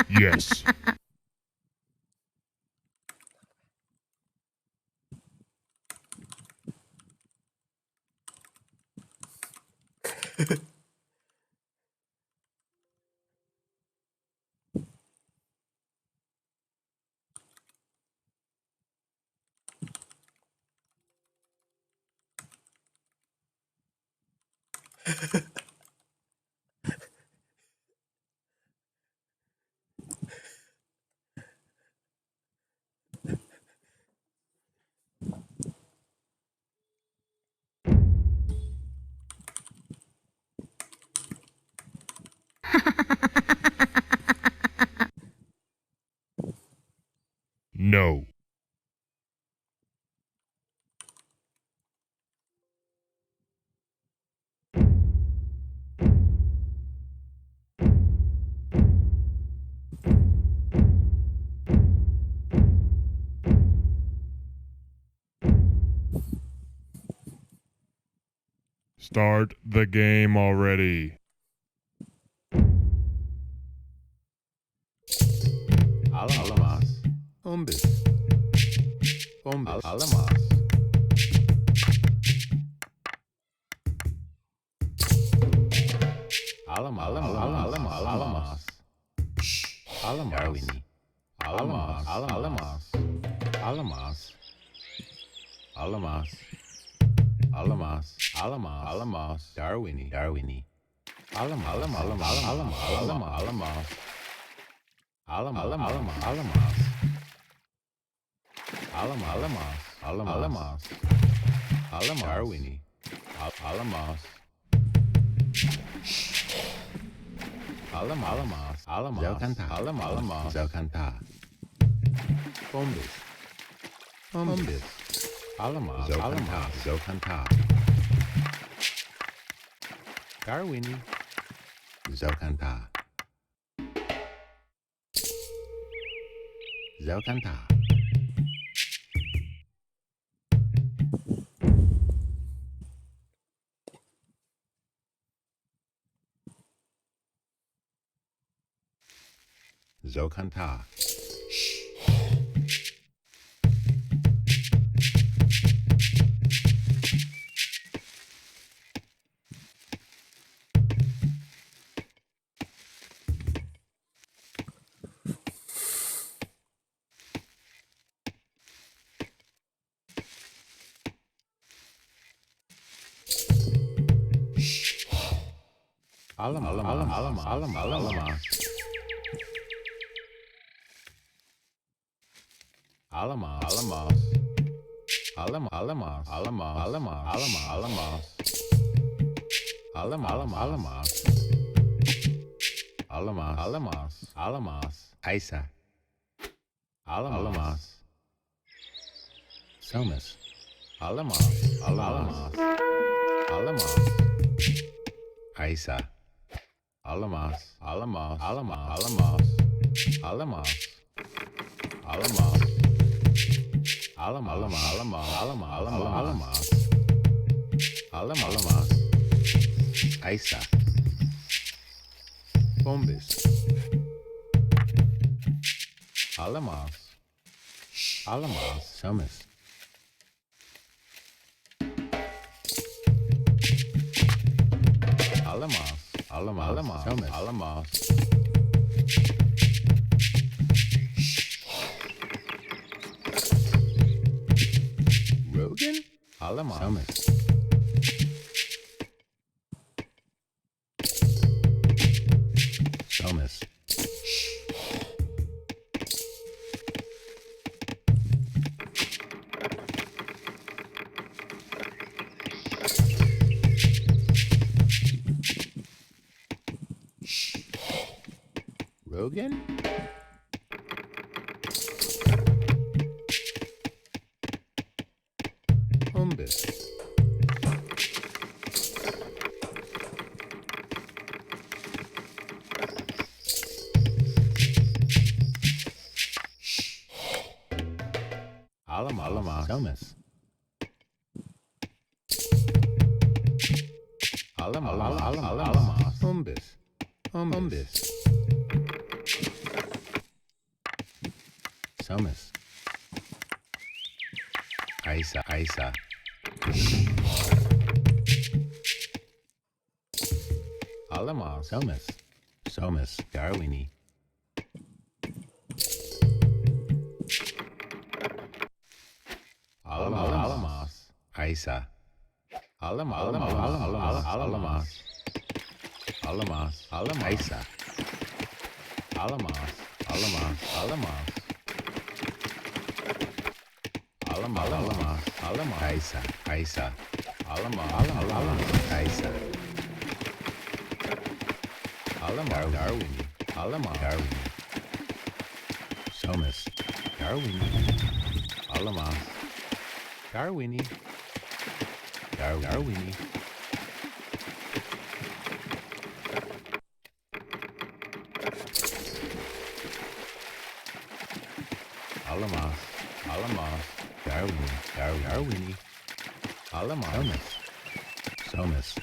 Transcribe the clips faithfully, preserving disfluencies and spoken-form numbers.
Yes. No. Start the game already. Alamos. Hombres. Hombres. Alamos. Alamos. Alamos. Alamos. Alamos. Darwini. Alamos. Alamos. Alamos. Alamos. Alamos. Alamos. Alamos. Darwini. Darwini. Alamos. Alamos. Alamos. Alamos. Alamos. Alamos. Alamos. Alamos. Alamos. Alamos. Alamos. Alamos. Darwini. Al-, alamos. Alamos. Alamos. Alamos. Zaucanta. Alamos. Alamos. Zaucanta. Hombres. Hombres. Alamos. Zaucanta. Alamos. Zaucanta. Darwini. Zaucanta. Zaucanta. Zaucanta. Alamos, alamos, alamos, alamos. Alamos, alamos. Alamos, alamos, alamos, alamos, alamos. Alamos, alamos. Alamos, alamos, alamos. Aisa. Alamos. Saumas. Alamos. Alamos. Alamos. Aisa. Alamos. Alamos. Alamos. Alamos. Alamos. Alamos. Alamos. Alamos. Alamos. Alamos. Alamos. Aisa. Bombes. Alamos. Alamos. Saumas. Alamos. Alamos. Saumas. Alamos. Rogan? Alamos. Saumas. Saumas. Rogan? Hombes. Alamos. Saumas. Alamos. Alamos. Alamos. Hombes. Hombes. Hombes. Thomas. Aisa, Aisa. Alamas. Thomas. Thomas. Garwini. Alamas. Alamas. Aisa. Alamas. Alamas. Alamas. Alamas. Alamas. Aisa. Alamas. Alamas. Alamas. Alamas. Alamas. Alamas. Aisa. Aisa. Alamas. Alamas. Alamas. Aisa. Alamas. Garwini. Alamas. Garwini. Thomas. Garwini. Alamas. Garwini. Gar-, Garwini. Alamas. Alamas. Garwini. Gar-, Garwini. Alamas. Thomas. Thomas.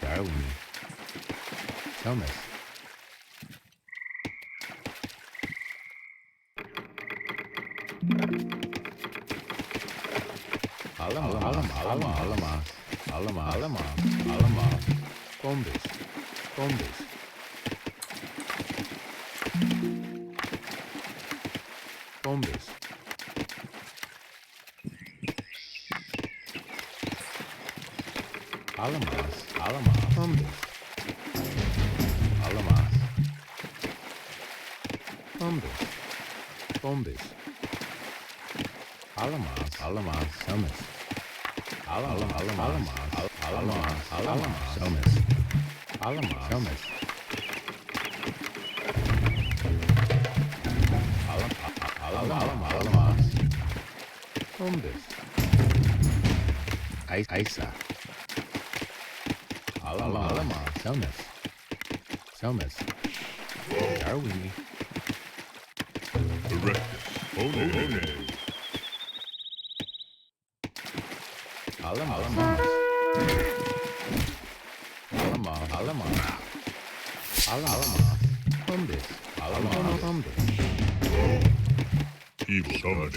Garwini. Thomas. Alamas. Alamas. Alamas. Alamas. Alamas. Alamas. Alamas. Thomas. Thomas. Thomas. Alamas, alamas. Thomas. Alamas. Thomas. Thomas. Alamas, alamas. Thomas. Alamas, alamas. Al-, alamas, alamas. Thomas. Alamas. Thomas. Alam-, a-, a-, alam-, alam-, alamas. Thomas. Ai-, Aisa. Alamas. Alamas. Thomas. Thomas. Garwini. Erectus. One. Alamas. Alamas. Alamas. Alamas. Alamas. Thomas. Alamas. Thomas. Evil Thomas.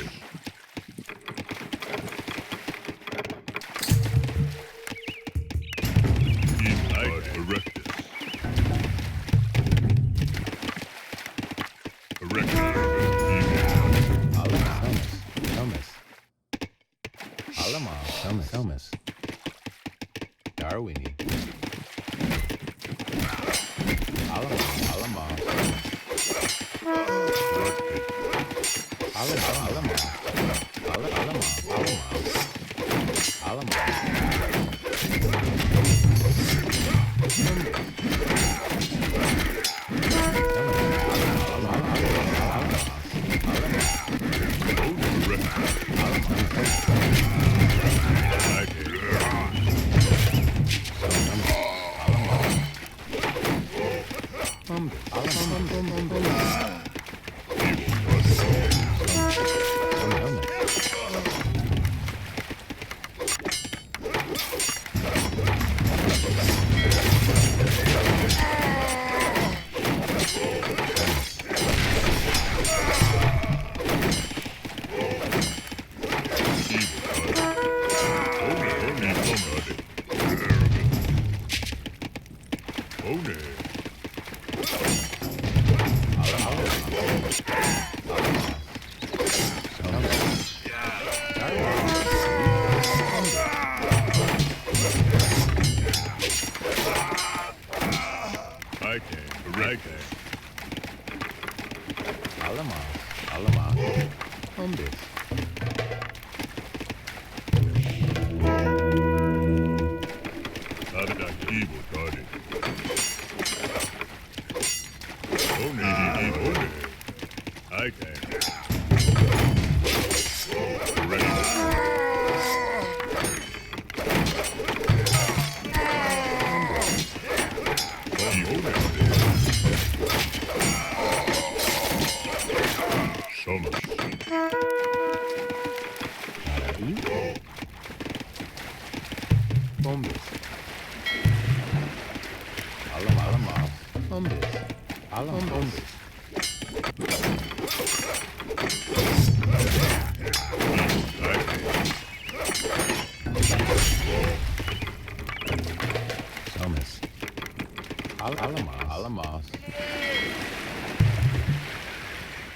Evil Erectus. Erectus. Evil. Alamas. Thomas. Thomas. Alamas. Thomas. Thomas. Garwini. Alamas. Alamas. Alamas. Alamas. Alamas. Alamas. Alamas. Alamas, alamas. Thomas. One. One. Aye, aye. Ready. Thomas. Hombres. Alma. Hombres. Thomas. Al-, Alma. Alma.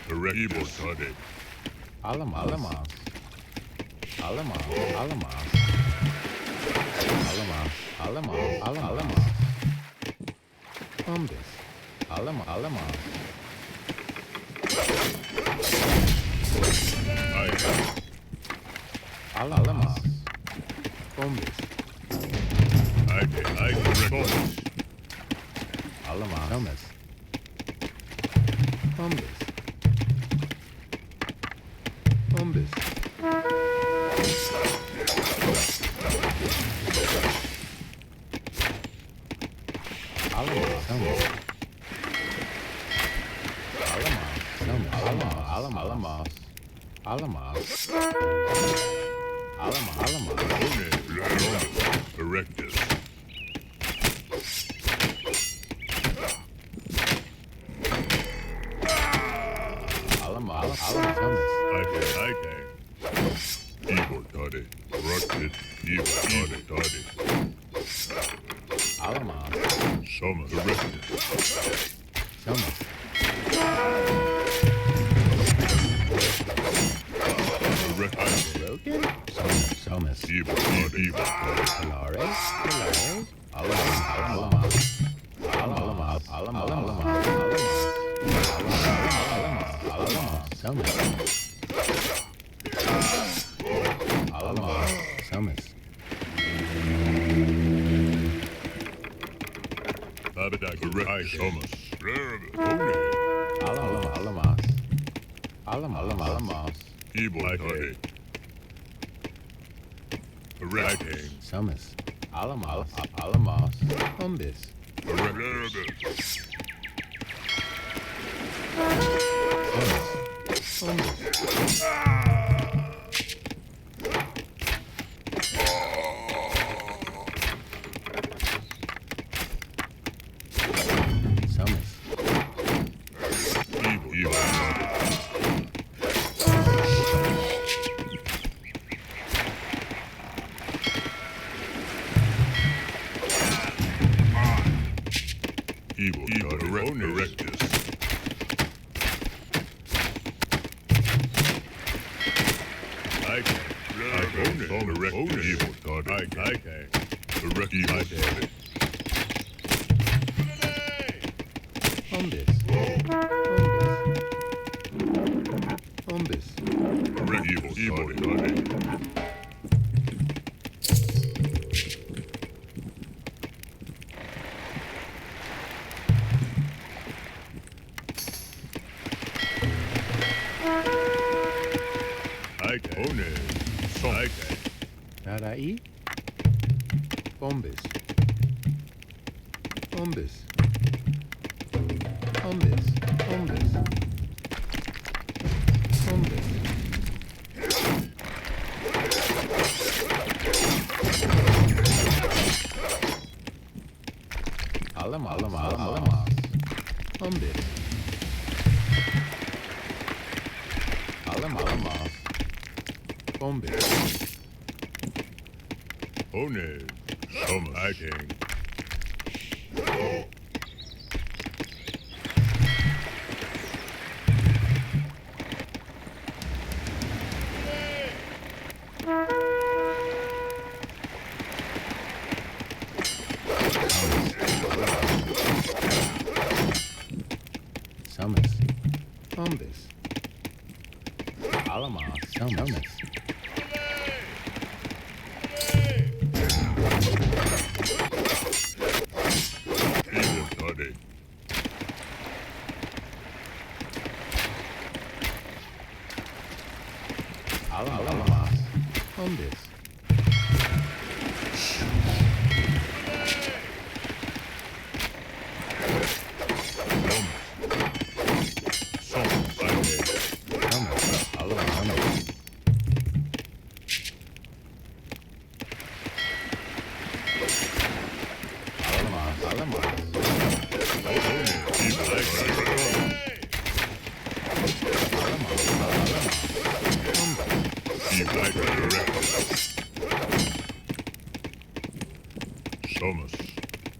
Correct. Alma. Alma. Alma. Alma. Alma. Alma. Alma. Hombres. Alma. Alma. Alma. Hombres. Alma. Hombres. Hombres. Hombres. Alma, Alma. Alma, Alma, Alma. Alma. Alma, Alma. Erectus. Alma, Alma, Alma. Aye, aye, aye. Evil Daddy. Rocket. Evil Daddy. Alma. Summon. Erectus. Summon. Erectus. Broken? Summon, summon. Evil Daddy. Evil Daddy. Hilarious. Hilarious. Alma, Alma. Alma, Alma, Alma, Alma, Alma. Alma, Alma, Alma, Alma. Alma, Thomas. Babada, correct, Thomas. Alma, Alma. Alma, Alma. Evil Daddy. Erectus. Samus. Alamas. Alamas. Umbis. Erectus. Samus. Umbis. Samus. Evil, evil. Evil, evil, erect-, erectus. I can. I can. Erect-, evil, God. I can. I can. Erect-, evil, God. Umbis. Umbis. Umbis. Evil, evil, sorry. I can. Own it. Some. I can. Nada i? Umbis. Umbis. Umbis. Umbis. Umbis. Alama, alama, alama. Umbis. Alama, alama. Umbis. Oh no. Some hiding. Samus. Umbis. Alama, Samus. Evil Daddy. Alama, Alama. Umbis. Somas.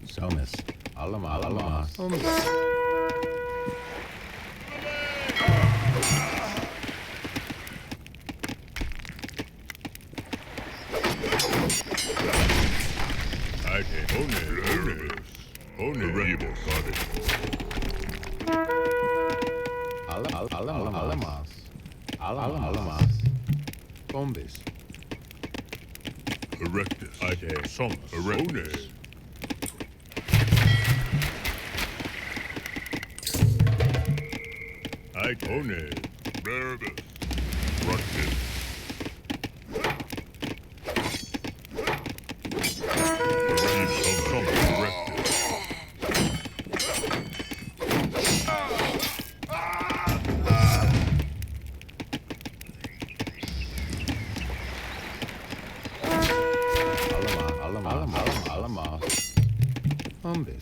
Somas. Alama, alama. Somas. Aye, one, one. One, evil body. Al-, al-, alama, alamas. Alama, alamas. Combis. Erectus. Aye, somas. Erectus. One. Aye, one. Nervous. Ruckus. Alama, alama, alama, alama. Hombres.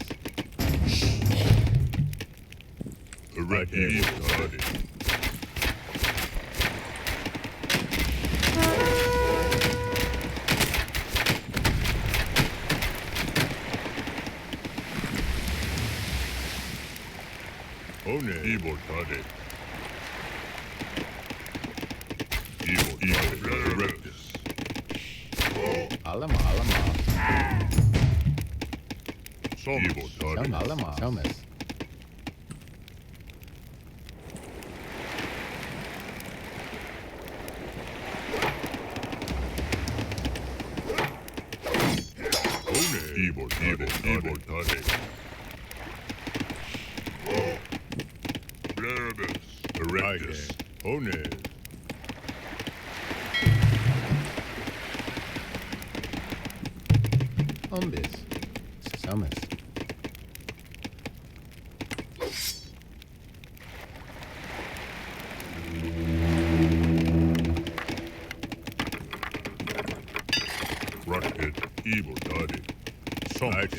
Erect evil body. One. Evil body. Evil, evil body. Erectus. Alama, alama. Somas. Evil body. Somas, alama. Somas. Evil, evil, evil, evil. Pluribus. Erectus. One. Hombres. Somas. Ruckus, evil body. Somas.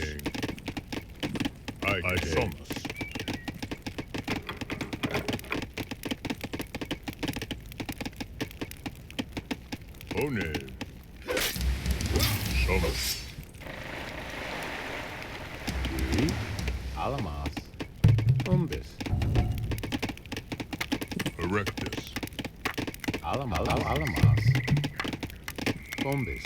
Aye, aye, somas. One. Somas. Alamas. Hombres. Erectus. Alama, alama, alamas. Hombres.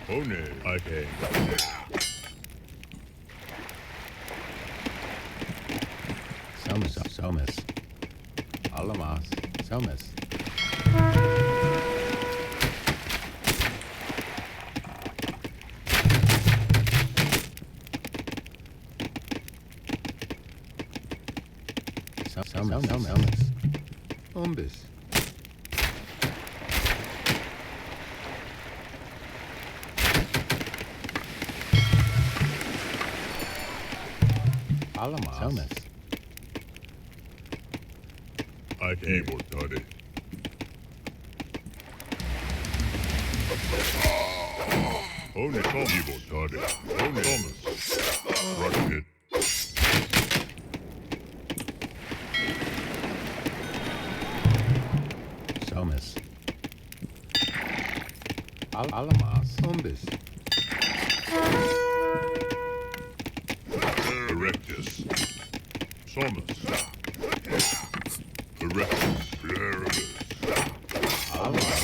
One. Aye. Somas, somas. Alamas, somas. Somas, somas. Hombres. Alamas. Somas. Aye, evil body. One. Evil body. One. Somas. Ruckus. Somas. Al-, alamas. Hombres. Erectus. Somas. Erectus. Pluribus. Alamas.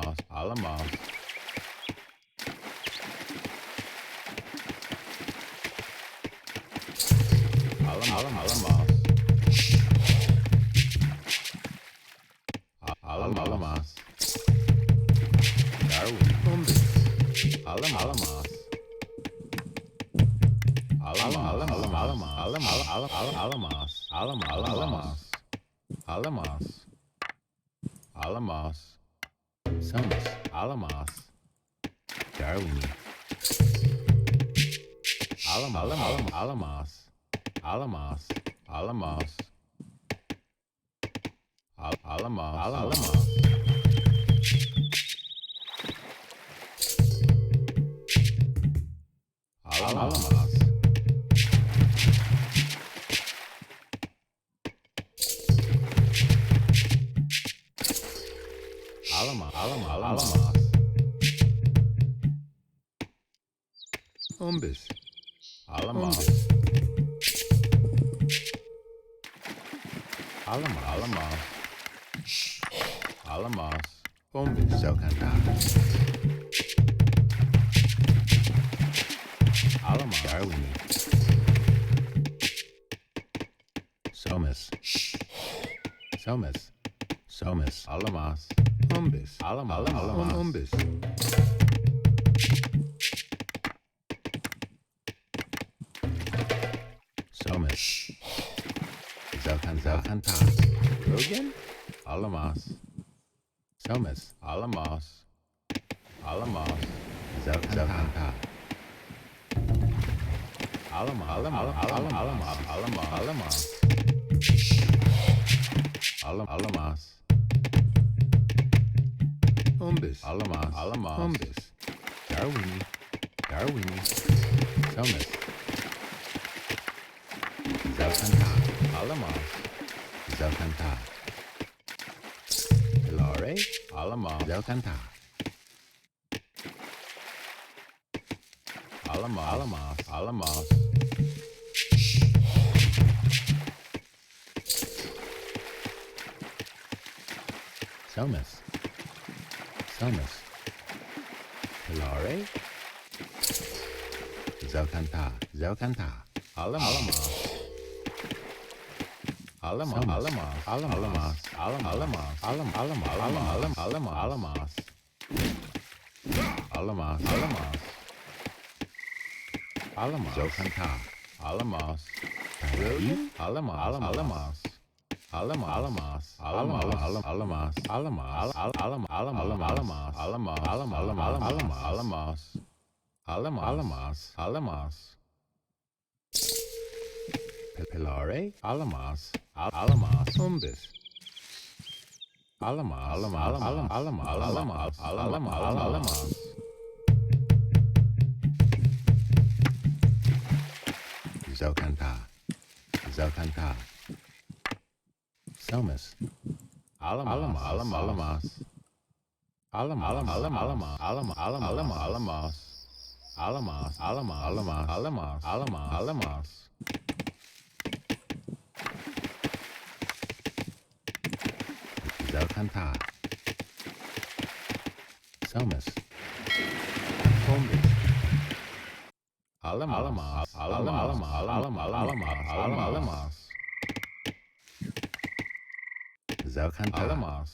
Alamos. Alamos. Darwin. Umbis. Alamos. Alamos. Alamos. Alamos. Alamos. Alamos. Alamos. Alamos. Somes. Alamos. Darwin. Alamos. Alamos. Alamos. Alamos. Al-, Alamos. Alamos. Alamos. Alamos. Alamos. Alamos. Umbis. Alamos. Alamos. Alamos. Umbis. Zaucantar. Alamos. Darwini. Somes. Somes. Somes. Alamos. Umbis. Alamos. Alamos. Umbis. Somes. Zaucan-, zaucantar. Rogan? Alamos. Somes. Alamos. Alamos. Zaucantar. Alamos. Alamos. Alamos. Alamos. Alamos. Alamos. Alamos. Umbis. Alamos. Alamos. Umbis. Darwini. Darwini. Somes. Zaucantar. Alamos. Zaucantar. Ilare. Alamos. Zaucantar. Alamos. Alamos. Alamos. Selmas. Selmas. Hilare. Zelkanta. Zelkanta. Alamas. Alamas. Alamas. Alamas. Alamas. Alamas. Alamas. Alamas. Alamas. Alamas. Alamas. Alamas. Alamas. Zelkanta. Alamas. Alamas. Alamas. Alamas. Alamas. Alamas. Alamas. Alamas. Alamas. Alamas. Alamas. Alamas. Alamas. Alamas. Alamas. Alamas. Alamas. Alamas. Alamas. Pe-, Pelare. Alamas. Al-, Alamas. Umbis. Alamas. Alamas. Alamas. Alamas. Alamas. Alamas. Alamas. Zelkanta. Zelkanta. Selmas. Alamas. Alamas. Alamas. Alamas. Alamas. Alamas. Alamas. Alamas. Alamas. Alamas. Alamas. Alamas. Alamas. Alamas. Zelkanta. Selmas. Alamas. Alamas. Alamas. Alamas. Alamas. Zelkanta. Alamas.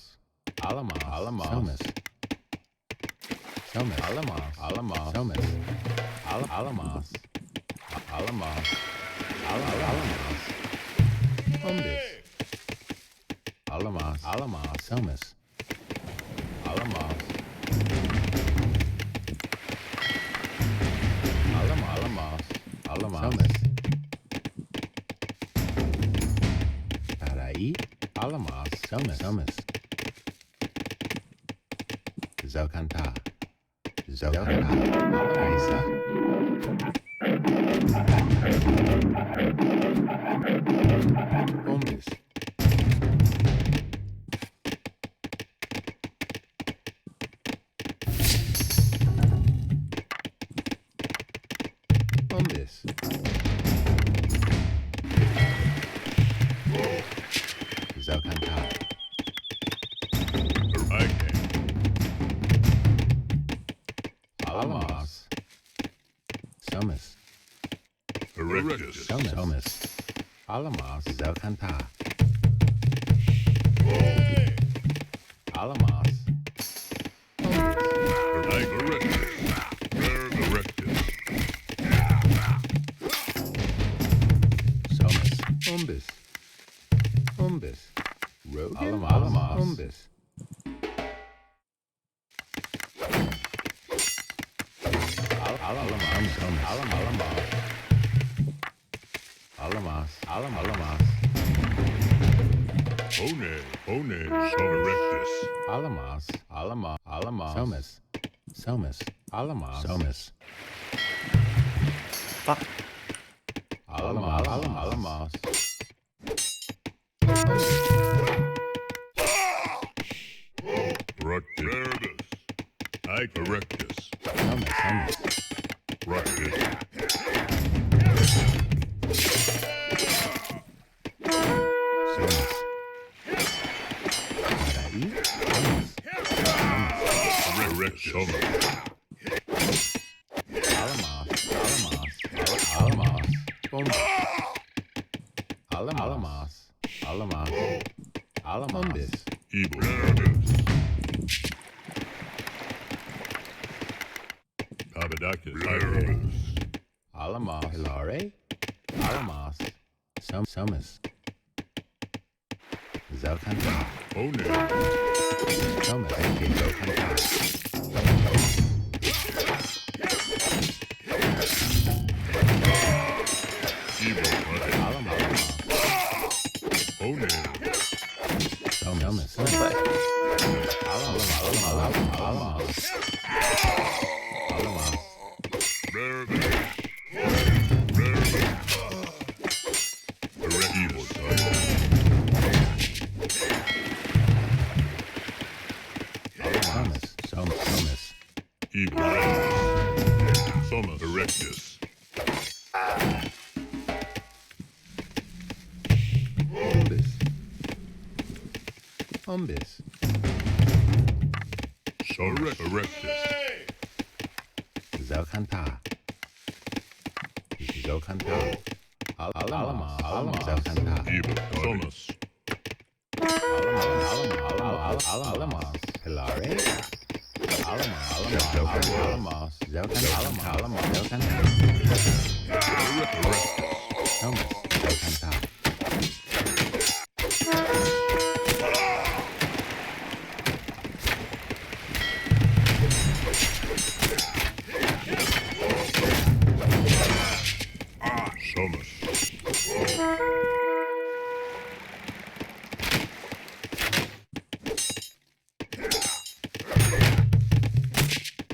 Alamas. Alamas. Selmas. Alamas. Alamas. Selmas. Al-, Alamas. Alamas. Al-, Alamas. Umbis. Alamas. Alamas. Selmas. Alamas. Alama-, Alamas. Alamas. Selmas. Parai. Alamas. Selmas. Selmas. Zelkanta. Zelkanta. Alaisa. Umbis. Umbis. Zelkanta. Alamas. Selmas. Erectus. Selmas. Selmas. Alamas. Zelkanta. Alamas. Erectus. Erectus. Selmas. Umbis. Umbis. Rogan. Alamas. Umbis. Al-, Alamas. Alamas. Alamas. Alamas. Alamas. One. One. Erectus. Alamas. Alama-, Alamas. Selmas. Selmas. Alamas. Selmas. Fuck. Alama-, Alama-, Alamas. Rectus. Erectus. Selmas, Selmas. Rectus. Selmas. Parai. Selmas. Selmas. Erectus. Selmas. Alamas, Alamas, Al-, Alamas, Umbis. Alamas, Alamas, Alamas, Umbis. Evil. Papadakis. Alamas. Hilare. Alamas. Sel-, Selmas. Zelkanta. Oh no. Selmas. Zelkanta. Evil. Alama. Oh no. Selmas. Selmas. Alama. Alama. Alama. Alama. Alama. Evil. Selmas. Selmas. Evil. Selmas. Erectus. Umbis. Umbis. Somas. Erectus. Zelkanta. Zelkanta. Al-, Alamas. Alamas. Zelkanta. Ibo. Somas. Alamas. Alamas. Alamas. Hilare. Alamas. Alamas. Alamas. Zelkanta. Alamas. Alamas. Zelkanta. Somas. Zelkanta. Ah, somas.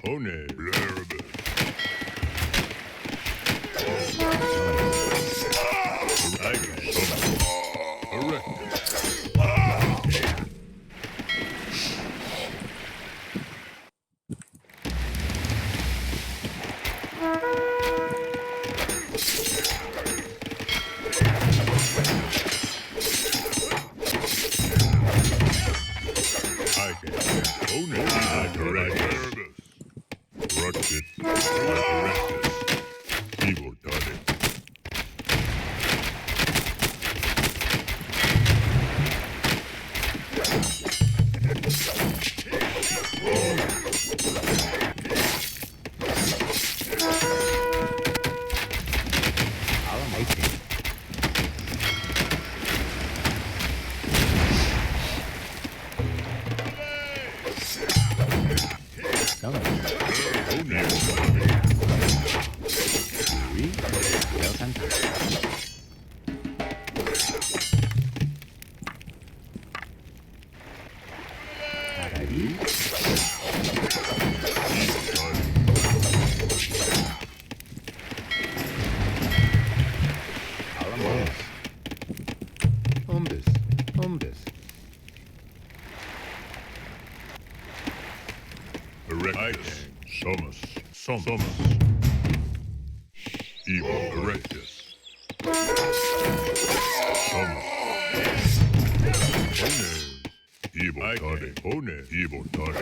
One. Blaribus. Erectus. Erectus. Erectus. Evil Tony. Alamas. Come on. Oh, no. Three. Well done. Alrighty. Alamas. Ombres. Ombres. Erectus. Somas. Somas. Evil Erectus. Somas. Ones. Evil Tony. Ones. Evil Tony.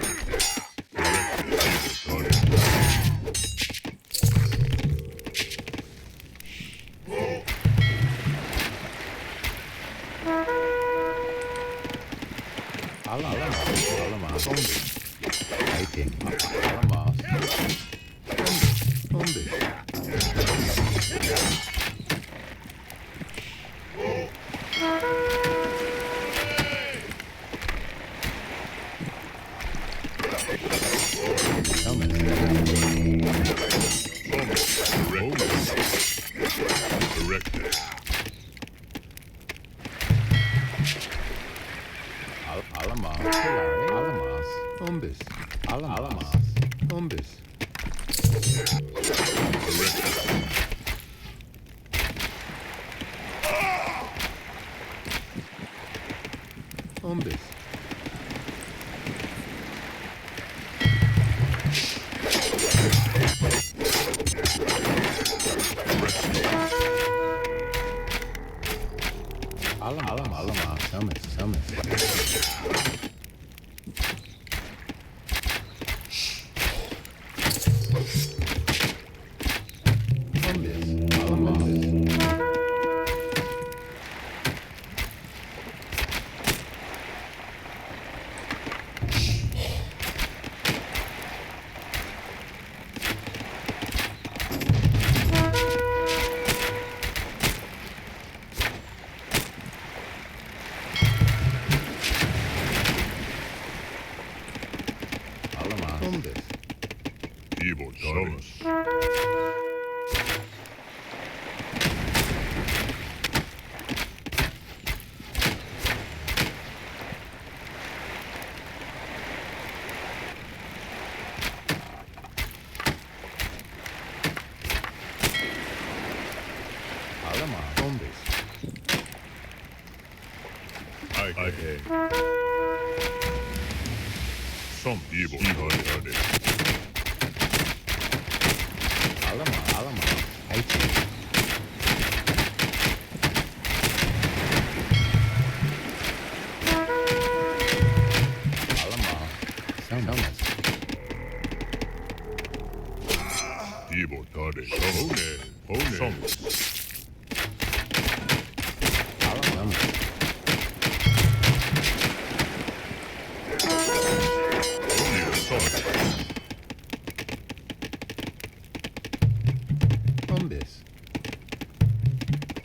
Erectus. Evil Tony. Alamas, alamas, ombres. Fighting, alamas. Ombres. Alamas. Erectus. Al-, alamas. Alamas. Ombres. Alamas. Ombres. Ombres. Alam, alam, alam, ah, tell me, tell me. Alam, alam. Alamas. Ombres. Evil Thomas. Alamas. Ombres. Aye, aye. Some evil. Evil, evil. Alamas, alamas. Aye. Alamas. Some. Some.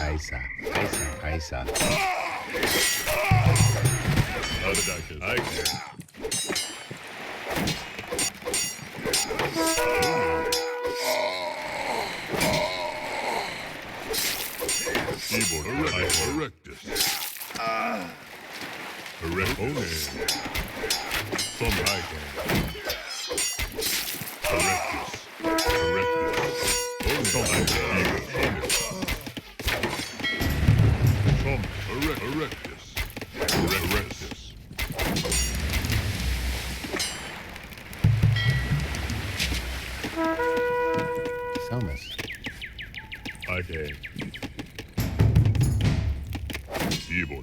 Aye, sir. Aye, sir. Aye, sir. Other doctors. Aye, sir. Keyboard. Erect-, erectus. Erect-, Some high hand. Erectus. Erectus. Some high hand. Some erect-, erectus. Erectus. Samus. Okay. Evil.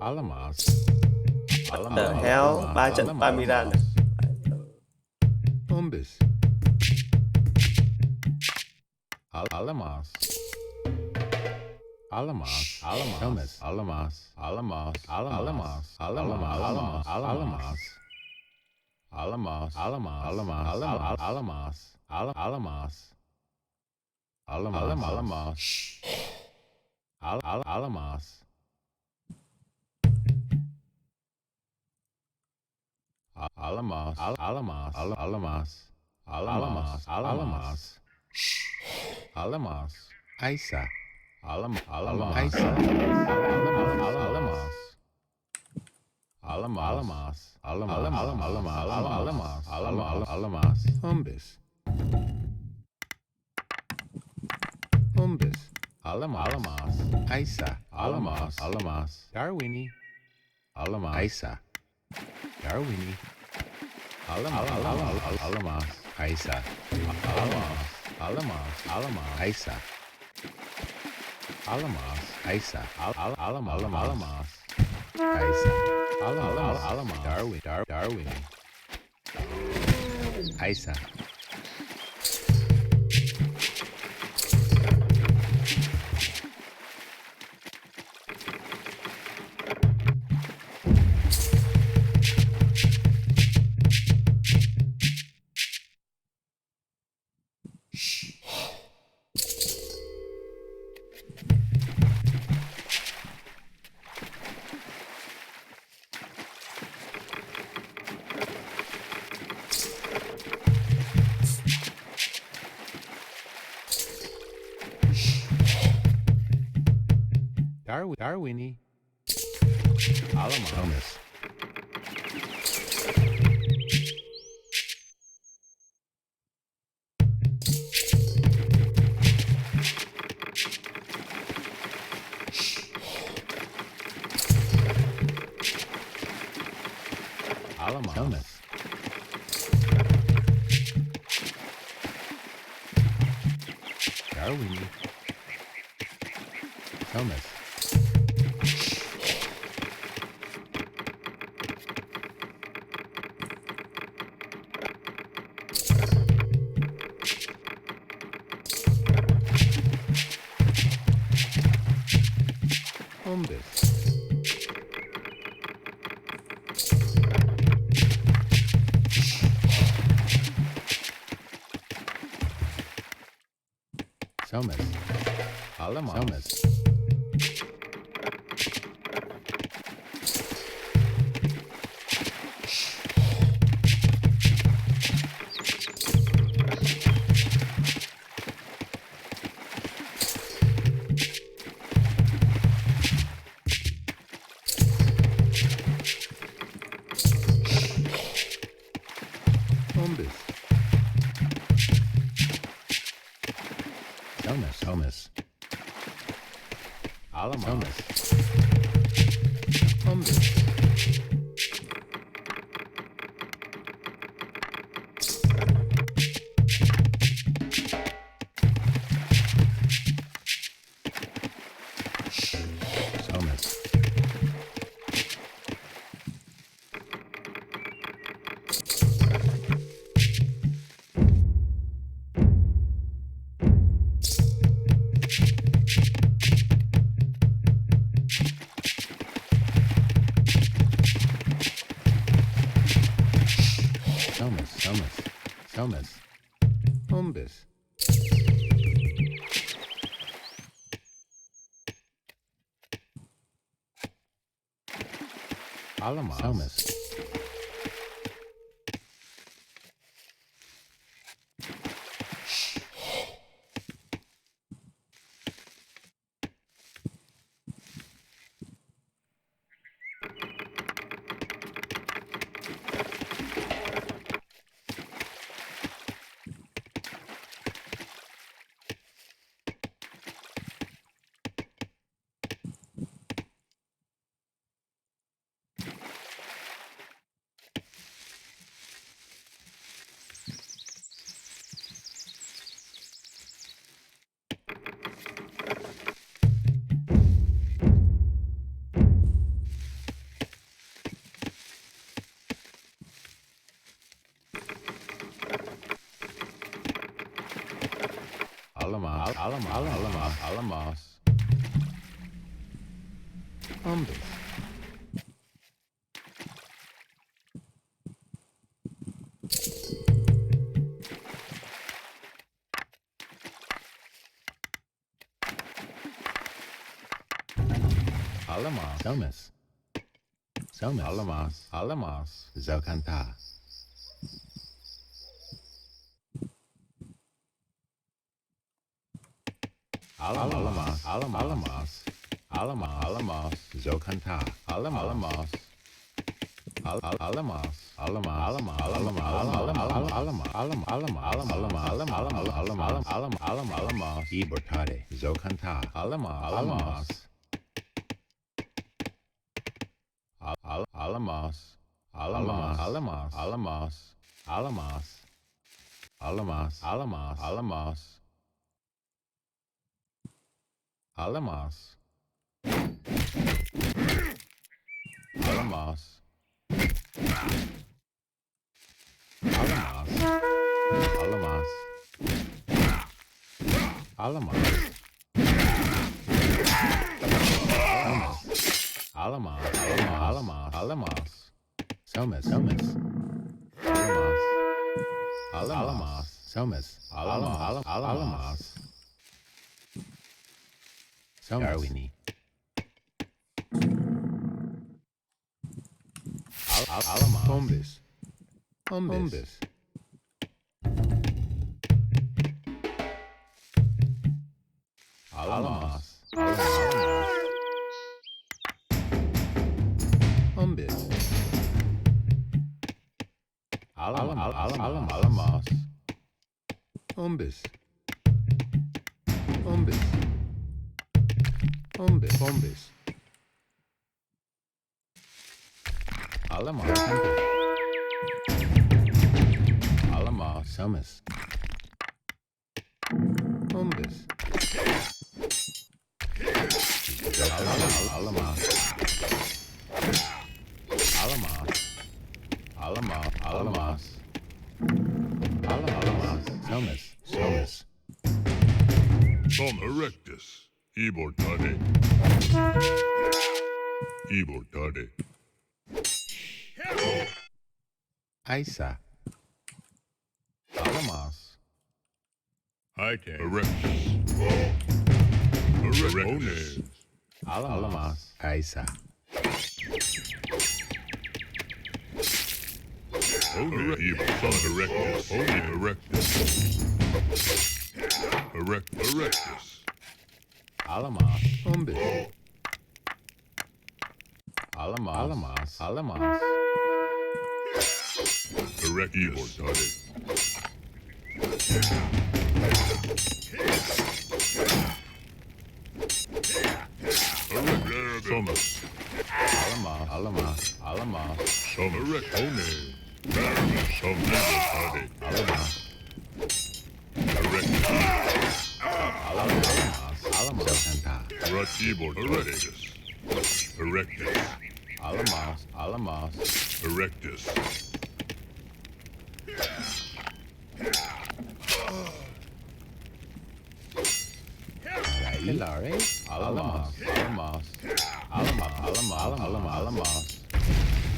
Alamas. What the hell? Alamas. Alamas. Umbis. Al-, alamas. Alamas. Alamas. Alamas. Alamas. Alamas. Alamas. Alamas. Alamas. Alamas. Alamas. Alamas. Alamas. Alamas. Alamas. Alamas. Alamas. Alamas. Alamas. Al-, al-, alamas. A-, alamas. Al-, alamas. Al-, alamas. Alamas. Alamas. Alamas. Alamas. Aisa. Alam-, alamas. Aisa. Al-, alamas. Alamas. Alamas. Alamas. Alamas. Alamas. Alamas. Alamas. Alamas. Alamas. Alamas. Hombres. Alamos. Aisa. Alamos. Alamos. Darwini. Alamos. Aisa. Darwini. Alamos. Alamos. Alamos. Aisa. Alamos. Alamos. Alamos. Aisa. Alamos. Aisa. Al-, al-, Alamos. Alamos. Aisa. Alamos. Alamos. Darwin. Dar-, Darwini. Aisa. Darwi-, Darwini. Alamos. Alamos. Thomas. Darwini. Thomas. Hombres. Thomas. Alamos. Thomas. Hombres. Thomas. Thomas. Alamos. Thomas. Hombres. Thomas. Thomas, Thomas, Thomas. Hombres. Alamos. Thomas. Alamos, Alamos, Alamos, Alamos. Hombres. Alamos. Thomas. Thomas. Alamos. Alamos. Zokanta. Alamos. Alamos. Alamos. Alamos. Zokanta. Alamos. Alamos. Al-, al-, Alamas, Alamas, Alamas, Alamas, Alamas, Ibotare, Zokanta, Alamas, Alamas, Al-, Al-, Alamas, Alamas, Alamas, Alamas, Alamas, Alamas, Alamas, Alamas. Alamas. Alamas. Alamas. Alamas. Alamas. Alamas. Alamas. Alamas. Alamas. Alamas. Selmas, Selmas. Alamas. Alamas. Selmas. Alamas. Alamas. Selmas. Darwini. Al-, al-, Alamas. Hombis. Hombis. Hombis. Alamas. Alamas. Alamas. Hombis. Alam-, alam-, alam-, alamas. Hombis. Hombis. Hombis. Hombis. Alamas. Alamas. Selmas. Hombis. Alamas. Alamas. Alamas. Alamas. Alamas. Alamas. Alamas. Selmas. Selmas. Som erectus. Ibotade. Ibotade. Isa. Alamas. Aite. Erectus. Erectus. Alamas. Isa. Oni erectus. Oni erectus. Erect-, erectus. Alamas. Hombis. Alamas. Alamas. Alamas. Erectus. Erectus. Somus. Alamas. Alamas. Alamas. Somus. Erect-, Oni. Somus. Alamas. Erectus. Alamas, alamas, alamas. Ratibo erectus. Erectus. Alamas, alamas. Erectus. Hilare. Alamas, alamas. Alamas, alamas, alamas, alamas.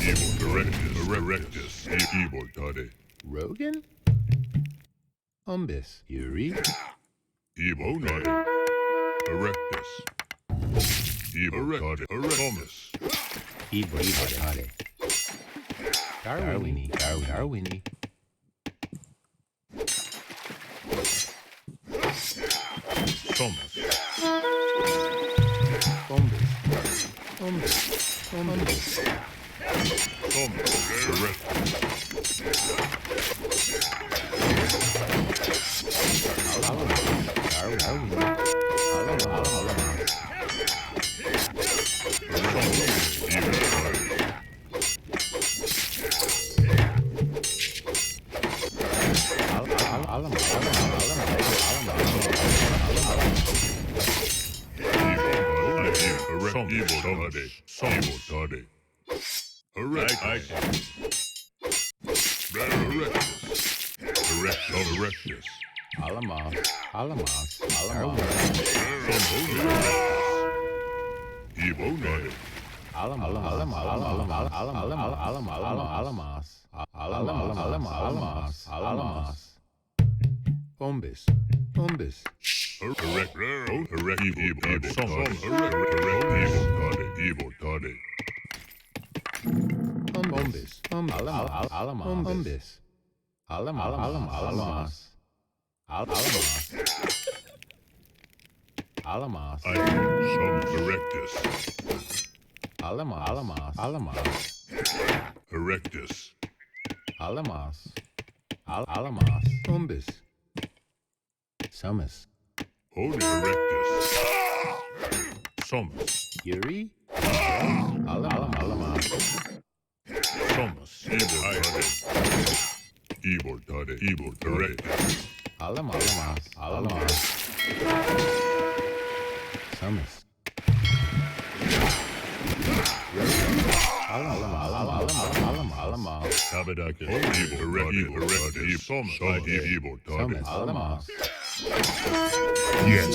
Evil erectus, erectus. Evil tade. Rogan? Umbus, Yuri. Ibo tade. Erectus. Ibo tade. Erectus. Ibo tade. Darwini, Darwini, Darwini. Somus. Umbus. Umbus. Umbus. Evil tade. Erect-, I, I, Erectus. Erectus. Erectus. Erectus. Alamas. Alamas. Alamas. Alamas. Alamas. Alamas. Alamas. Alamas. Alamas. Alamas. Alamas. Alamas. Umbus. Umbus. Erect, erect, evil, evil, erect, erect, evil tade, evil tade. Umbus. Umbus. Alamas. Umbus. Alamas. Alamas. Alamas. Alamas. Alamas. I, Somus. Erectus. Alamas. Alamas. Alamas. Erectus. Alamas. Al-, Alamas. Umbus. Sumus. Holy Erectus. Sumus. Yuri. Alam-, Alamas. Sumus. Evil Tare. Evil Tare. Evil Tare. Alamas. Alamas. Alamas. Sumus. Alamas. Alamas. Alamas. Alamas. Tabadakis. Evil Tare. Evil Tare. Sumus. Evil Tare. Alamas. Yes.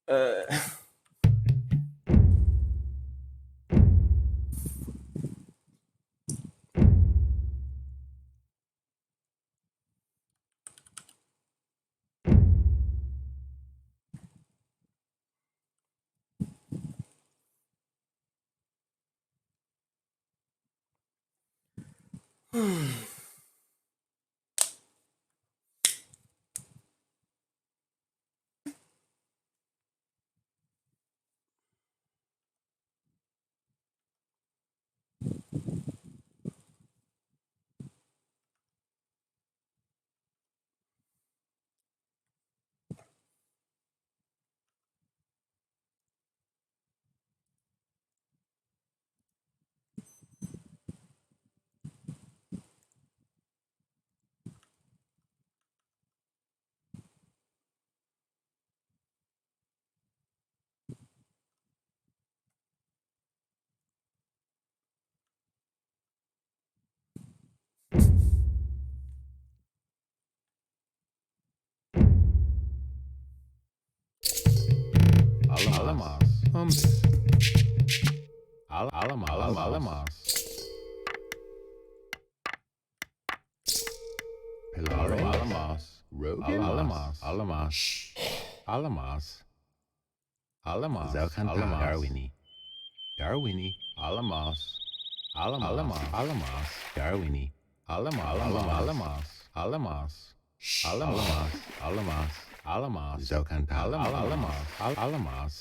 Uh, Alamas. Alamas. Um. Al-, Alamas. Alamas. Pilare. Alamas. Rogan. Alamas. Alamas. Alamas. Alamas. Zaukantar. Alamas. Darwini. Darwini. Alamas. Alamas. Alamas. Darwini. Alamas. Alamas. Alamas. Alamas. Alamas. Alamas. Alamas. Zaukantar. Alamas. Alamas. Al-, Alamas.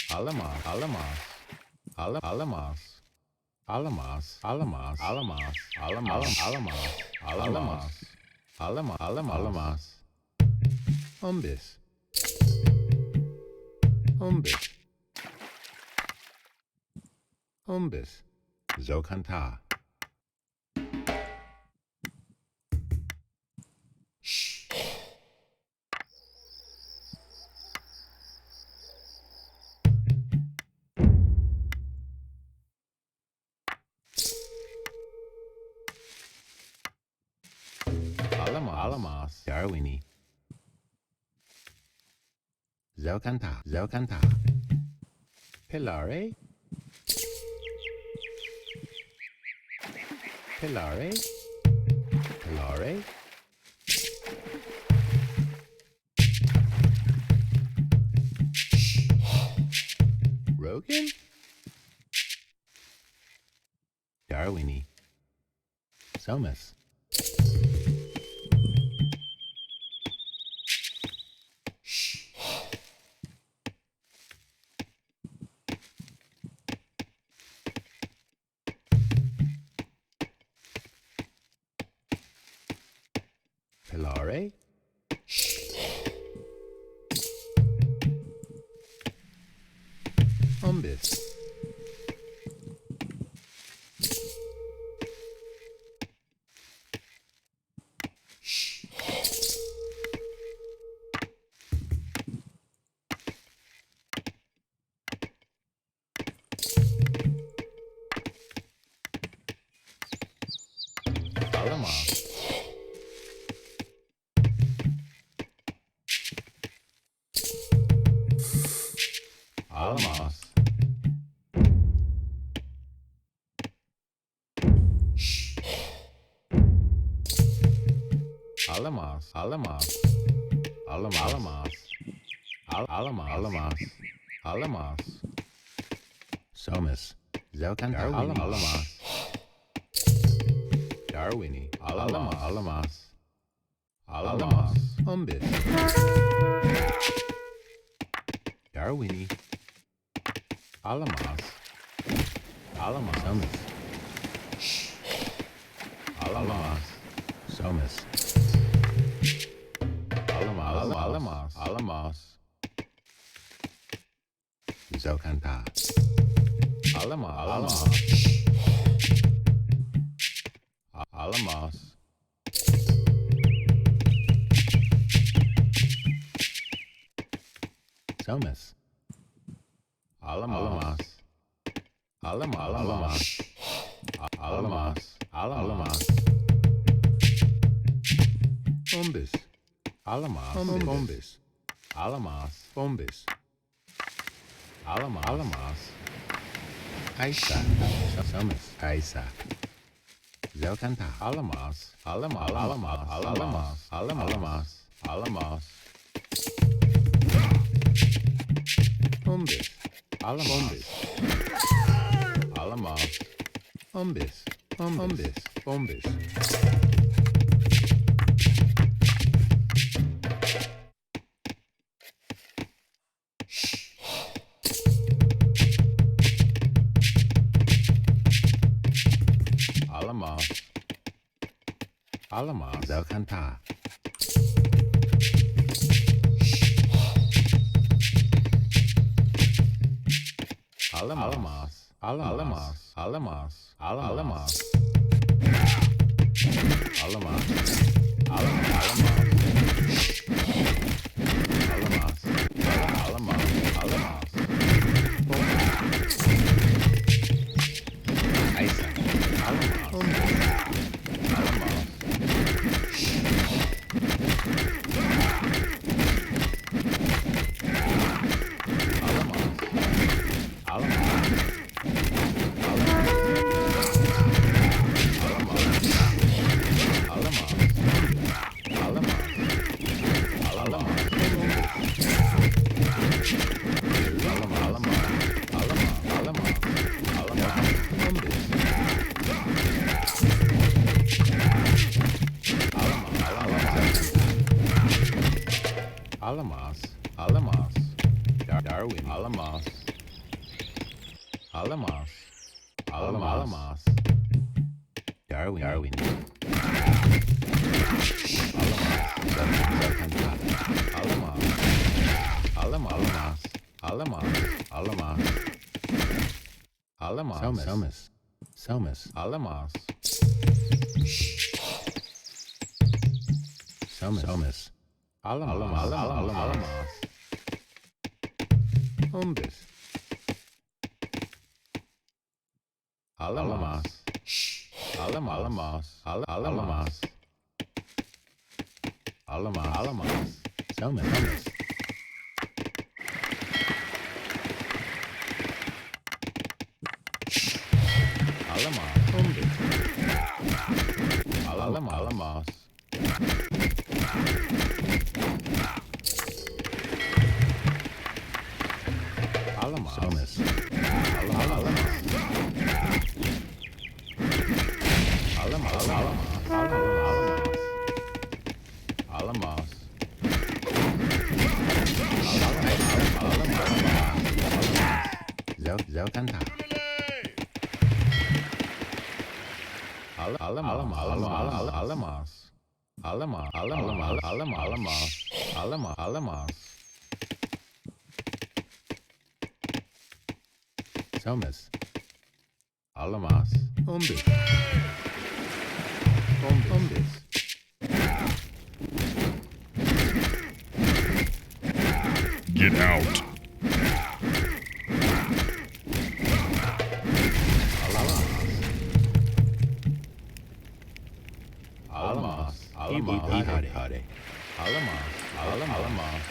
Alamas. Alamas. Ala-, Alamas. Alamas, Alamas, Alamas, Alamas, Alamas, Alamas, Alamas, Alamas, Alamas. Umbus. Umbus. Umbus. Zaukantar. Alamas. Alamas. Darwini. Zaukantar. Zaukantar. Pilare. Pilare. Pilare. Rogan? Darwini. Selmas. Pilare. Umbus. Alamas. Alamas. Alamas, alamas. Alamas. Alamas. Al-, alamas. Alamas. Alamas. Somas. Zelkan alamas. Darwini. Alamas. Alamas. Alamas. Umbis. Darwini. Alamas. Alamas. Somas. Alamas. Somas. Alamas. Alamas. Alamas. Zelkan ta. Alamas. Alamas. Alamas. Somas. Alamas. Alamas. Alamas. Alamas. Alamas. Umbis. Alamas. Umbis. Alamas. Umbis. Alamas. Alamas. Aisa. Somas. Aisa. Zelkan ta. Alamas. Alamas. Alamas. Alamas. Alamas. Alamas. Umbis. Alamas. Umbis. Alamas. Umbis. Umbis. Umbis. Umbis. Alamas. Alamas. Zelkan ta. Alamas. Alamas. Alamas. Alamas. Alamas. Alamas. Alamas. Alamas. Alamas. Alamas. Alamas. Aisa. Alamas. Alamas. Alamas. Alamas. Dar-, Darwin. Alamas. Alamas. Alamas. Alamas. Darwin. Darwin. Alamas. Alamas. Alamas. Alamas. Alamas. Alamas. Alamas. Selmas. Selmas. Selmas. Alamas. Selmas. Selmas. Alamas. Alamas. Alamas. Umbis. Alamas. Alamas. Alamas. Al-, alamas. Alamas. Alamas. Selmas. Selmas. Alamas. Umbis. Alamas. Alamas. Alamas. Selmas. Alamas. Alamas. Alamas. Alamas. Alamas. Alamas. Alamas. Alamas. Alamas. Zel-, Zelkanta. Al-, Alamas. Alamas. Alamas. Alamas. Alamas. Alamas. Alamas. Alamas. Alamas. Selmas. Alamas. Umbis. Umbis. Umbis. Get out. Alamas. Alamas. Alamas. Alamas. Alamas. Alamas.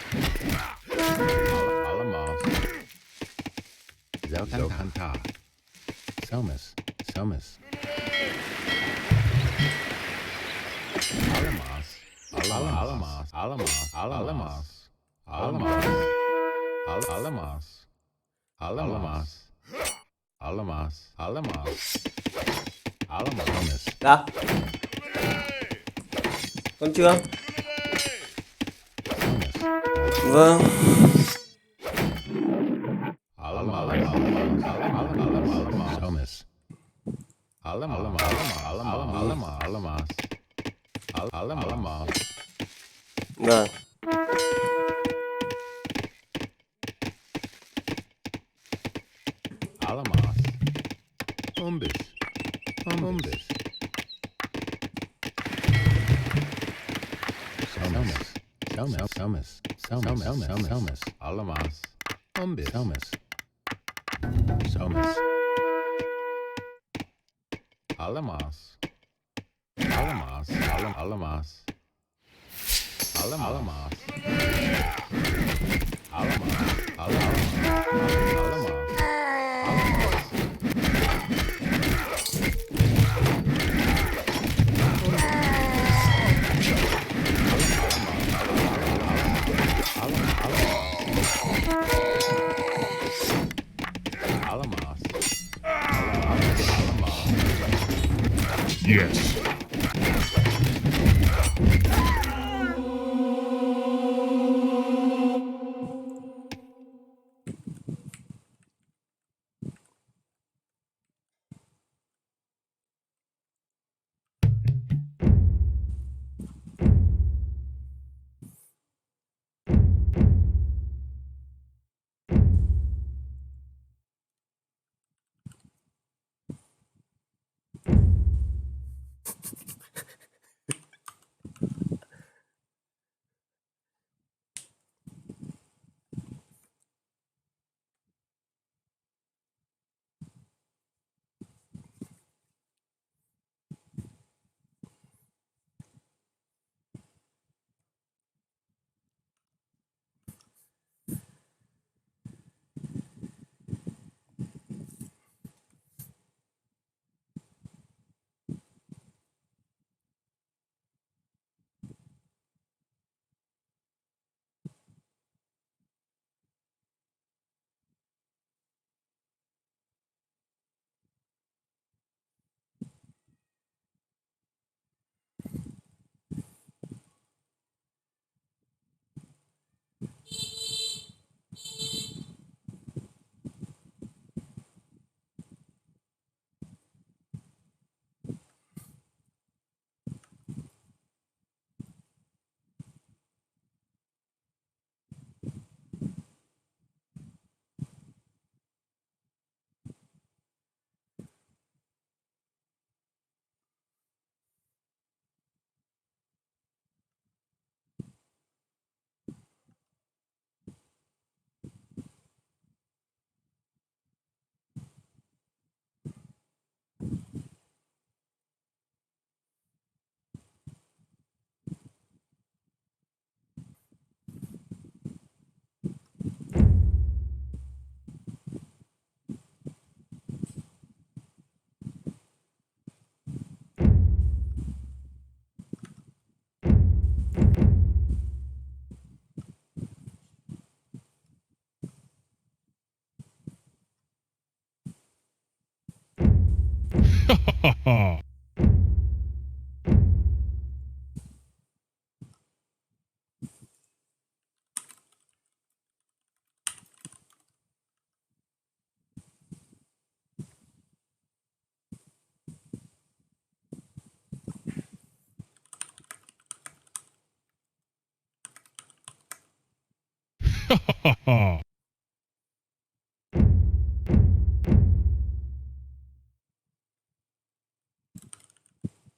Al-, Alamas. Zelkanta. Zelkanta. Selmas. Selmas. Alamas. Alamas. Alamas. Alamas. Alamas. Alamas. Alamas. Alamas. Alamas. Alamas. Alamas. Alamas. Konnichiwa. Alamas. Wa. Alamas. Alamas. Alamas. Alamas. Alamas. Alamas. Alamas. Alamas. Alamas. Alamas. Al-, Alamas. Nah. Alamas. Umbis. Umbis. Selmis. Selmis. Selmis. Selmis. Selmis. Selmis. Alamas. Umbis. Selmis. Selmis. Alamas. Alamas. Alam-, alamas. Alamas. Alamas. Alamas. Alamas. Alamas. Alamas. Yes.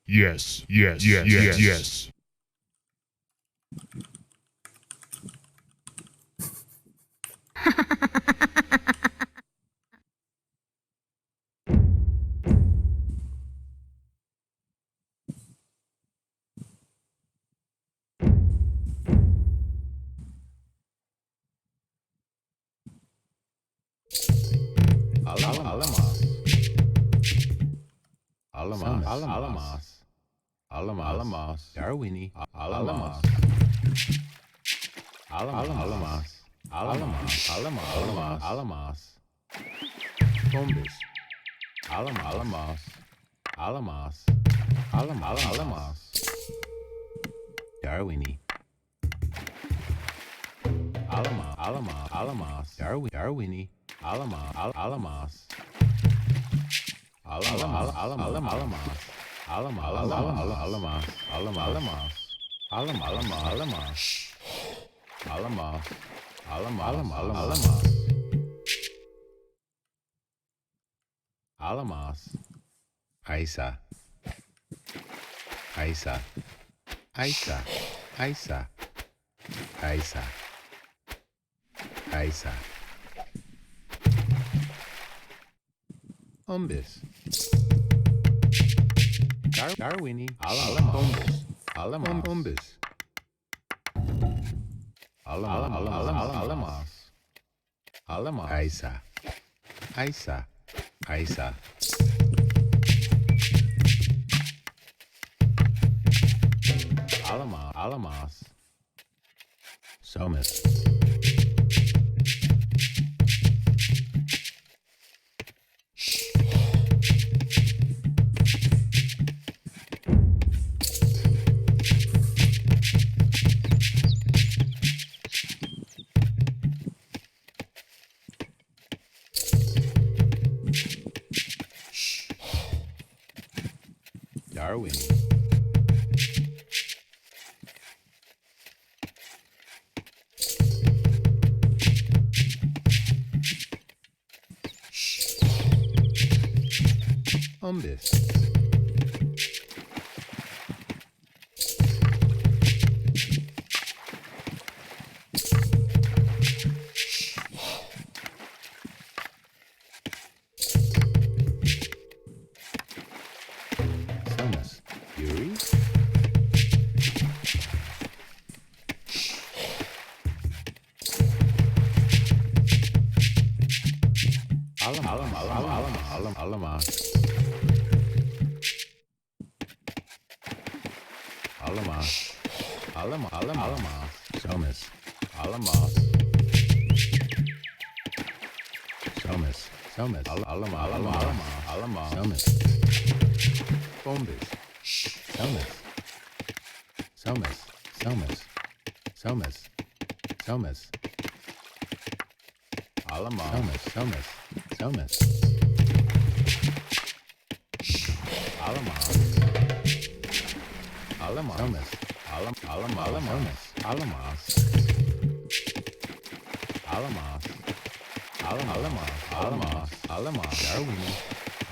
Yes, yes, yes, yes, yes. Alamas. Alamas. Alamas. Alamas. Alamaas. Alamaas. Darwini. Alamaas. Alamaas. Alamaas. Alamaas. Alamaas. Alamaas. Bombas. Alamaas. Alamaas. Alamaas. Alamaas. Alamaas. Darwini. Alama, Alama, Alamaas. Darwi-, Darwini. Alama, Al-, Alamaas. Alamaas. Alama, Alamaas. Alama, Alamaas. Alamaas. Alama, Alamaas. Alama, Alama, Alamaas. Alamaas. Alama, Alama, Alamaas. Alamaas. Aisa. Aisa. Aisa. Aisa. Aisa. Aisa. Umbis. Dar-, Darwini. Alama. Umbis. Alama. Um-, umbis. Alama. Alama. Alama. Alamaas. Alamaas. Aisa. Aisa. Aisa. Alama, Alamaas. Somas. Darwin. Umbis. Somas. Yuri? Alama, Alama, Alama, Alama, Alama. Alama. Alama, Alama, Alama. Somas. Alama. Somas. Somas. Al-, Alama, Alama, Alama, Alama. Somas. Bombas. Somas. Somas. Somas. Somas. Somas. Alama. Somas, Somas, Somas. Alamaas. Alamaas. Somas. Alam-, Alam-, Alamaas. Alamaas. Alamaas. Alamaas. Alamaas. Alamaas. Alamaas. Darwin.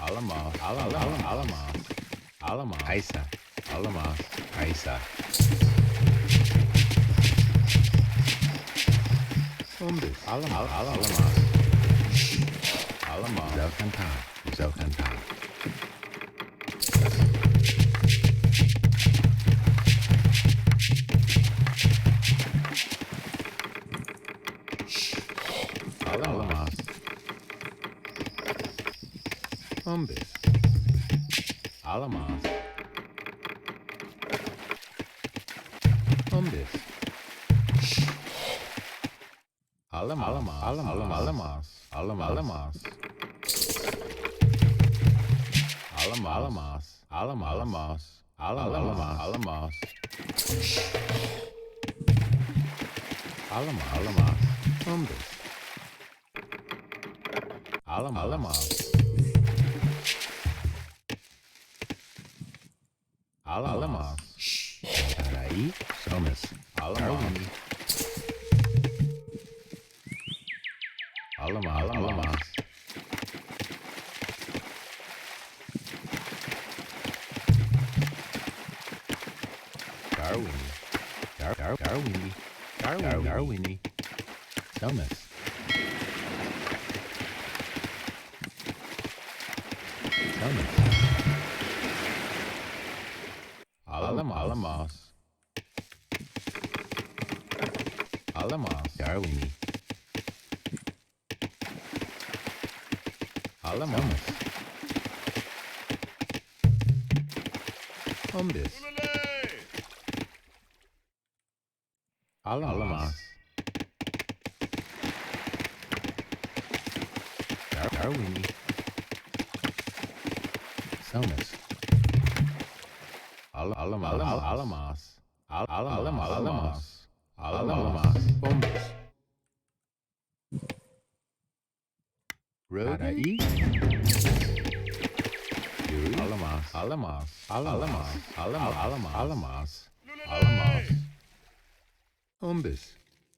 Alamaas. Alamaas. Alamaas. Alamaas. Aisa. Alamaas. Aisa. Umbis. Alam-, Al-, Alamaas. Alamaas. Zaukantaa. Zaukantaa. Alamaas. Umbis. Alamaas. Umbis. Alamaas. Alamaas. Alamaas. Alamaas. Alamaas. Alamaas. Alamaas. Alamaas. Alamaas. Alamaas. Alamaas. Umbis. Alamaas. Alamaas. Alamaas. Alamaas. Tarai. Somas. Alamaas. Darwin. Alamaas. Alamaas. Darwin. Dar-, Dar-, Darwin. Darwin. Darwin. Somas. Somas. Alamaas. Alamaas. Alamaas. Darwini. Alamaas. Somas. Umbus. Alamas. Dar-, Darwini. Selmas. Al-, Alama-, Alamas. Alamas. Al-, Alama-, Alamas. Alamas. Umbus. Rogi? Alamas, alamas, alamas, alamas, alamas, alamas. Umbus.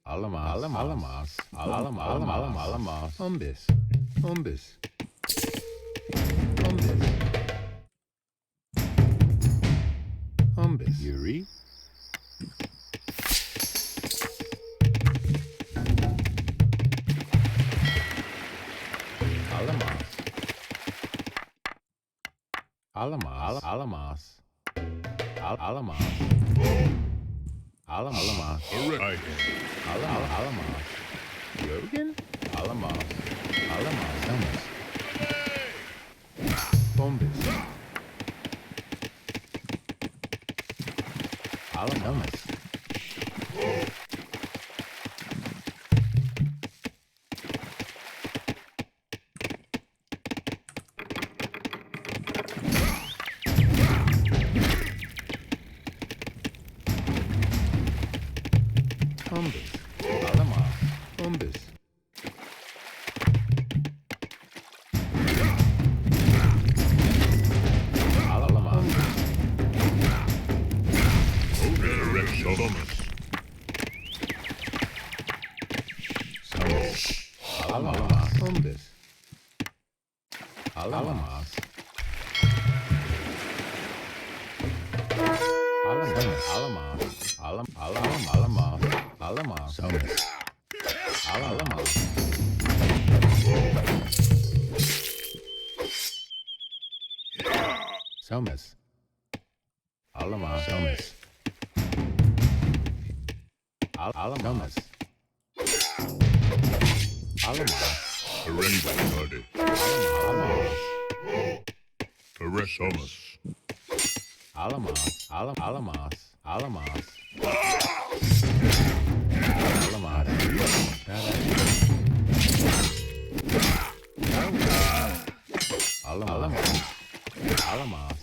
Alamas, alamas, alamas, alamas, alamas. Umbus. Umbus. Umbus. Yuri. Alamas. Alamas. Al-, Alamas. Al-, Alamas. Al-, Alamas. Al-, Al-, Alamas. Rogan? Alamas. Alamas. Alamas. Bombas. Alamas. Umbus. Alamas. Umbus. Alamas. Umbus. Alamas. Umbus. Alamas. Alamas. Alamas. Alam-, alam-, alamas. Alamas. Alamas. Alamas. Alamas. Alamas. Al-, Alamas. Alamas. Alamas. Alamas. Alamas. Alamas. Alamas. Alam-, Alamas. Alamas. Alamas. Alamas. Alamas. Alamas. Alamas.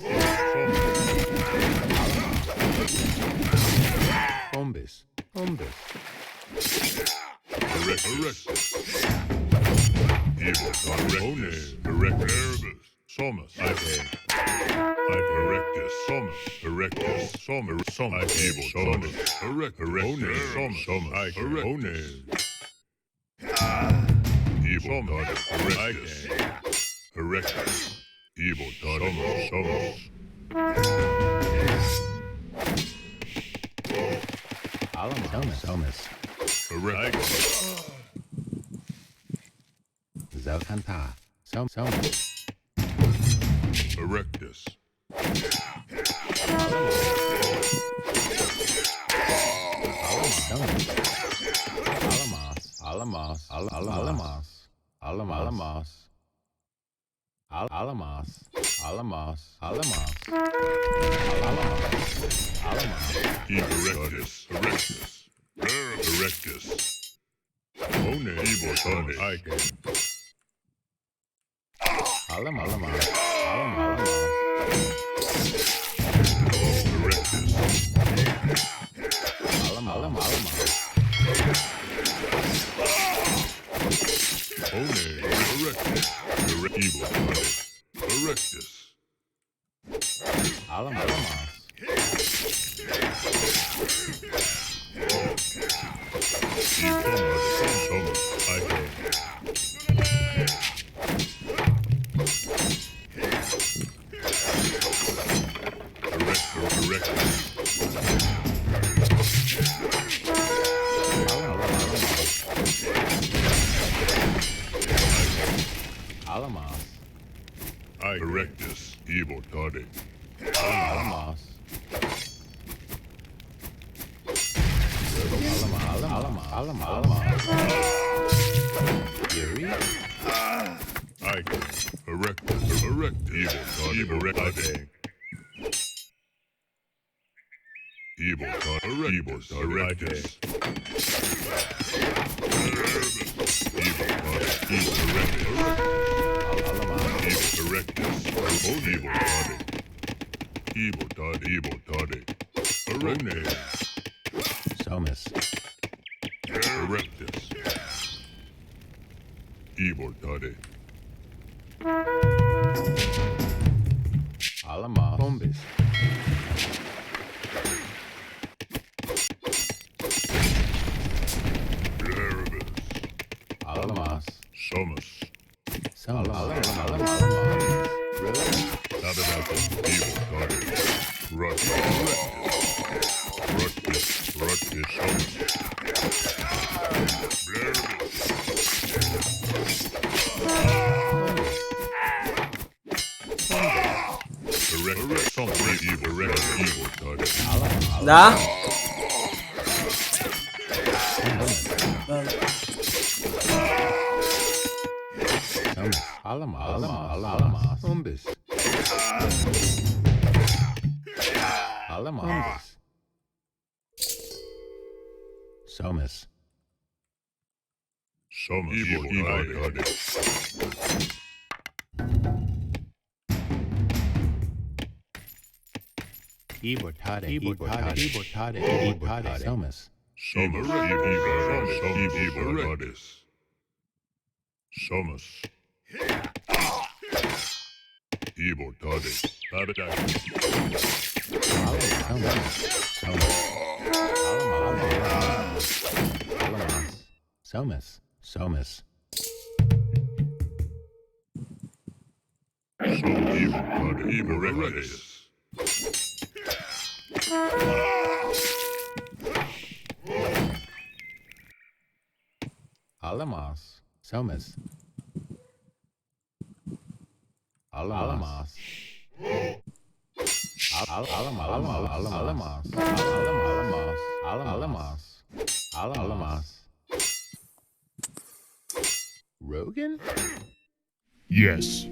Umbus. Umbus. Erectus. Erectus. Erectus. Erectus. Somus. Ike. Ike. Erectus. Somus. Erectus. Somus. Somus. Ike. Somus. Erectus. Somus. Somus. Ike. Erectus. Evil God, Erectus. Erectus. Evil God, Somus, Somus. Alamas. Somus. Erectus. Zelkanta. Som-, Somus. Erectus. Alamas. Alamas. Alamas. Al-, Alamas. Alamas. Alamas. Al-, Alamas. Alamas. Alamas. Alamas. Erectus. Erectus. Erectus. One. Evil Somus. Ike. Alam, Alamas. Alam, Alamas. Erectus. Alam, Alam, Alamas. One. Erectus. Ere-, evil. Erectus. Alam, Alamas. Erectus. Alamas. Erectus. Evil Toddy. Alamas. Alama, Alama, Alama, Alama. Gary? Ike. Erectus. Erectus. Evil Toddy. Evil Toddy. Evil Todd, Evil Todd, Erectus. Evil Todd, Evil Erectus. Evil Erectus. Oh, Evil Todd. Evil Todd, Evil Todd. Erectus. Somus. Erectus. Evil Todd. Alama. Bombis. Blaribus. Alamas. Somus. Somus. Alamas. Alamas. Really? Not about the evil Todd. Rush. Rush. Rush. Somus. Blaribus. Da? Alama, alama, alama, umbis. Alama, umbis. Somus. Somus. Evil Todd. Evil Todd. Evil Todd. Evil Todd. Evil Todd. Somus. Somus. Evil Todd. Somus. Evil Todd. Somus. Evil Todd. Paradise. Somus. Somus. Alamas. Alamas. Somus. Somus. Somus. Evil Todd. Evil Todd. Alamas. Somus. Alamas. Alamas. Alamas. Alamas. Alamas. Alamas. Alamas. Rogan? Yes.